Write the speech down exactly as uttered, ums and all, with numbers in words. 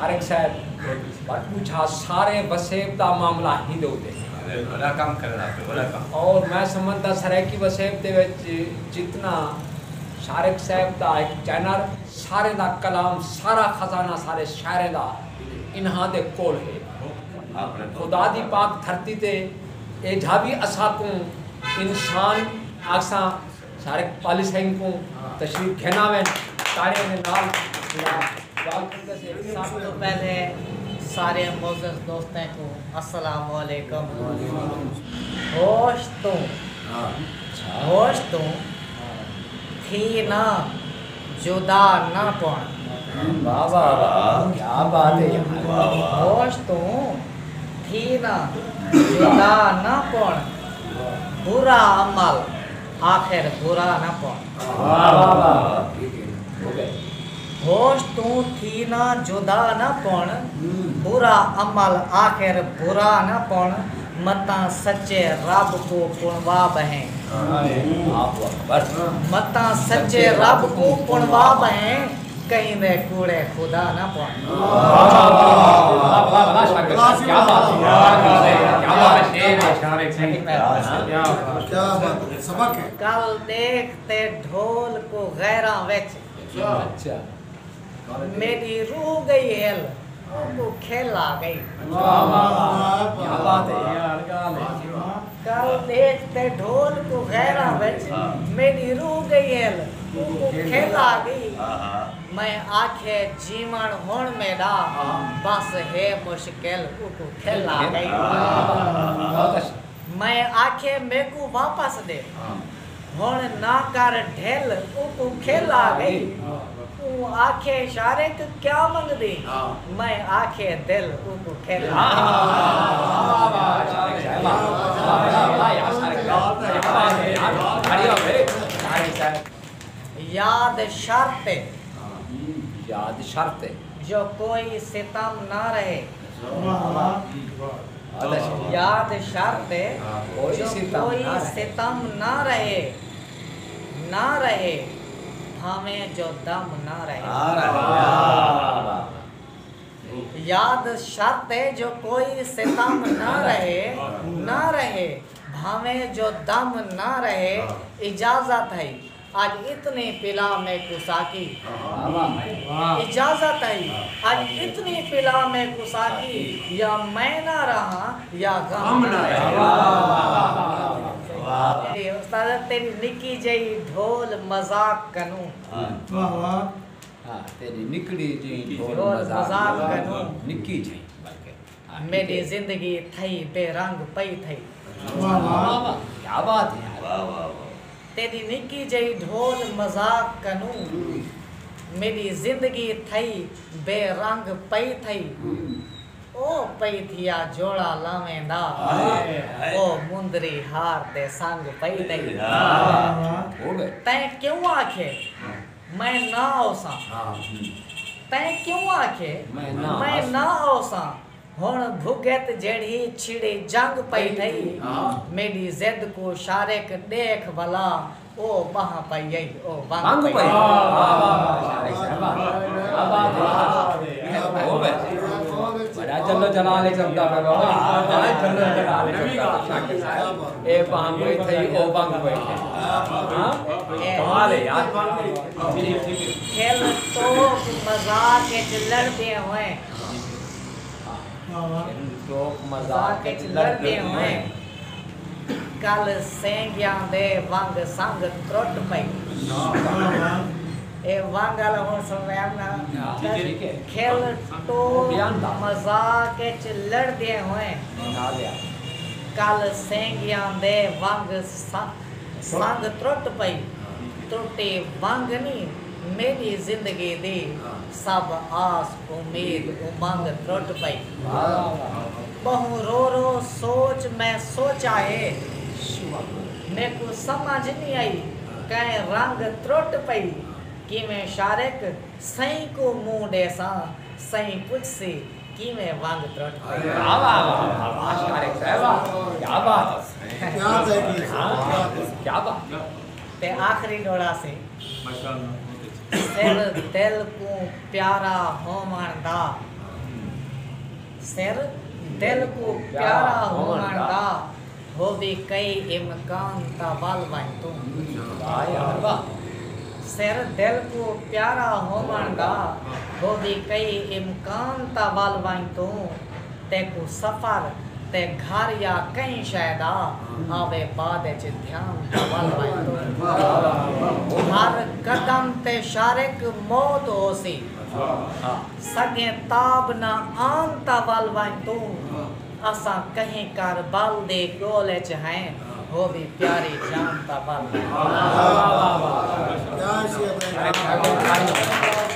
طارق صاحب، وٹ پوچھا، سارے وسیب دا معاملہ ہی دے اتے۔ وݙا کم کرݨا پئے، وݙا کم۔ اور میں سمجھدا سرائیکی وسیب دے وچ جتنا شارق صاحب دا ہک چینل، سارے دا کلام، سارا خزانہ سارے شاعریں دا انہاں دے کول ہے۔ خدا دی پاک دھرتی تے ایجھا وی اساکوں انسان آکھساں، شارق پالی سائیں کوں تشریف گھن آون، تاڑیاں دے نال۔ سب توں پہلے سارے معزز دوستیں کوں السلام علیکم۔ ہوش توں، ہوش توں تھی نہ جدا نہ پوݨ۔ واہ واہ واہ، کیا بات ہے یار۔ ہوش توں تھی نہ جدا نہ پوݨ، برا عمل آخر برا نہ پوݨ۔ واہ واہ واہ، ٹھیک ہے، ہو گئے۔ ہوش توں تھی نہ جدا نہ پوݨ، برا عمل آخر برا نہ پوݨ، متاں سچے رب کوں پݨوا ٻہیں۔ اللہ اکبر۔ متاں سچے رب کوں پݨوا ٻہیں، کہیں دے کوڑے خدا نہ پوݨ۔ واہ واہ واہ، کیا بات ہے، کیا بات ہے، شعر ہے، شعر ہے، صحیح میں۔ کیا بات ہے، سبق ہے۔ کل ݙیکھ تے ڈھول کوں غیراں وچ، اچھا۔ میݙی روح ڳئی ہل، اوکوں کھل آ ڳئی۔ واہ واہ واہ، کیا بات ہے یار، ڳالھ ہے۔ کل ݙیکھ تے ڈھول کوں غیراں وچ، میݙی روح ڳئی ہل، اوکوں کھل آ ڳئی۔ میں آکھے جیوݨ ہݨ میݙا، بس ہے مشکل، اوکوں کھل آ ڳئی۔ میں آکھے میکوں واپس ݙے، ہݨ نہ کر ڈھل، اوکوں کھل آ ڳئی۔ اوں آکھے شارق کیا منگدیں؟ میں آکھے دل، اوکوں کھل آ ڳئی۔ یاد شرط ہے، یاد شرط ہے۔ جو کوئی ستم نہ رہے۔ یاد شرط ہے، جو کوئی ستم نہ رہے، نہ رہے، بھاویں جو دم نہ رہے۔ یاد شرط ہے، جو کوئی ستم نہ رہے، نہ رہے، بھاویں جو دم نہ رہے۔ اجازت ہے اڄ اتنی پلا میکوں ساقی۔ اجازت ہے اڄ اتنی پلا میکوں ساقی، یا میں نہ رہاں یا غم نہ رہے۔ تیݙی استاد، تیݙی نکی جئی ڈھول مذاق کنوں۔ ہاں، تیݙی نکڑی جئی ڈھول مذاق کنوں۔ نکی جئی بلکہ۔ میݙی زندگی تھئی بے رنگ پئی تھئی۔ واہ واہ، کیا بات ہے یار۔ تیݙی نکی جئی ڈھول مذاق کنوں، میݙی زندگی تھئی بے رنگ پئی تھئی۔ او پئی تھیا جوڑا لاویں دا، او مندری ہار تے سنگ پئی تھئی۔ تیں کیوں آکھے میں نہ اوساں؟ تیں کیوں آکھے میں نہ اوساں؟ ہݨ بھڳت جیڑھی چھڑی جنگ پئی تھئی۔ میݙی ضد کوں شارق ݙیکھ ولا، او ٻانہہ پئی ائی، او ونگ پئی ائی۔ واہ واہ واہ، شارق صاحب، واہ۔ کیا بات ہے۔ وݙا جلو جلال ہے چلدا پیا بابا۔ وݙا جلو جلال ہے چلدا پیا شارق صاحب۔ اے ٻانہہ پئی تھئی، او ونگ پئی تھئی۔ ہاں؟ کمال ہے یار۔ کھل ٹوک مذاق اچ لڑدے ہوئے۔ ٹوک مذاق اچ لڑدے ہوئے۔ کل سینگیاں دے ونگ سنگ ترٹ پئی۔ اے ونگ آلا ہݨ سݨ رہے ہن نا۔ کھل ٹوک مذاق اچ لڑدے ہوئے۔ کل سینگیاں دے ونگ سنگ ترٹ پئی، ترٹی ونگ نی میݙی زندگی دی، سب آس امید امنگ ترٹ پئی۔ ٻہوں رو رو سوچ میں سوچا ہے، میکوں سمجھ نی آئی کئیں رنگ ترٹ پئی، کیویں شارق سئیں کوں منہ ݙیساں، سئیں پچھسی کیویں ونگ ترٹ پئی۔ واہ واہ واہ واہ، شارق صاحب، کیا بات ہے۔ کیا بات۔ تے آخری ݙوہڑا سی۔ سر دل کوں پیارا ہووݨ دا، سر دل کوں پیارا ہووݨ دا ہووی کئی امکان تاں ول ونڄ توں۔ سر دل کوں پیارا ہووݨ دا ہووی کئی امکان تاں ول ونڄ توں۔ تیکوں سفر تے گھر یا کہیں شے دا آوے بعد اچ دھیان تاں ول ونڄ توں۔ ہر قدم تے شارک موت ہوسی، سڳیں تاب نہ آن تاں ول ونڄ توں۔ اساں کہیں کر بل دی ڳول اچ ہیں، ہووی پیاری جان تاں ول ونڄ توں۔